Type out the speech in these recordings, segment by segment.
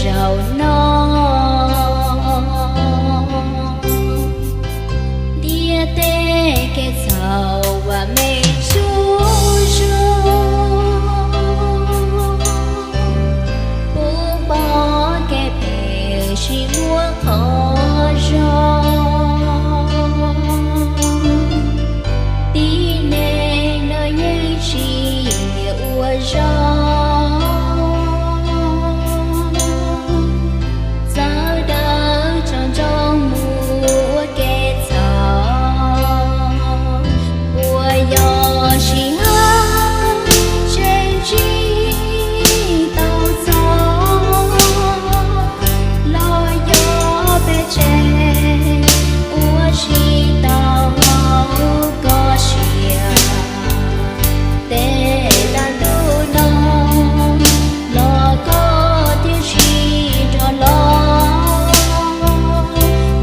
zaum no. Ntiaj teb kev txhaum uas me tub zoo, puv npo kev phem tsis muaj qhov zoo. Tib neeg no yeej tsis ua zoo, txawv daws tsom ntsoov mus ua kev txhaum. Puas yog sij hawm tseem tsis tau txog, los yog peb tseem ua tsis tau koj siab? Tej tag ntuj no los koj twb tsis rov los,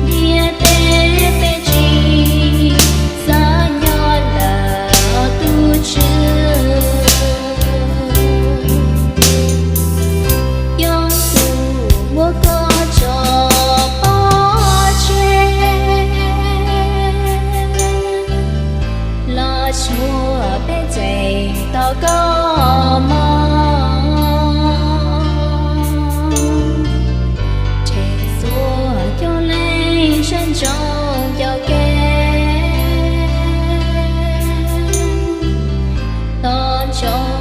ntiaj teb peb tsis xav nyob lawm tus Tswv. Coob tus muab koj tso pov tseg, los tsuas peb tseem tau koj mog. Tseg txhua cov leej sab ntsoov cov kev, tos ntsoov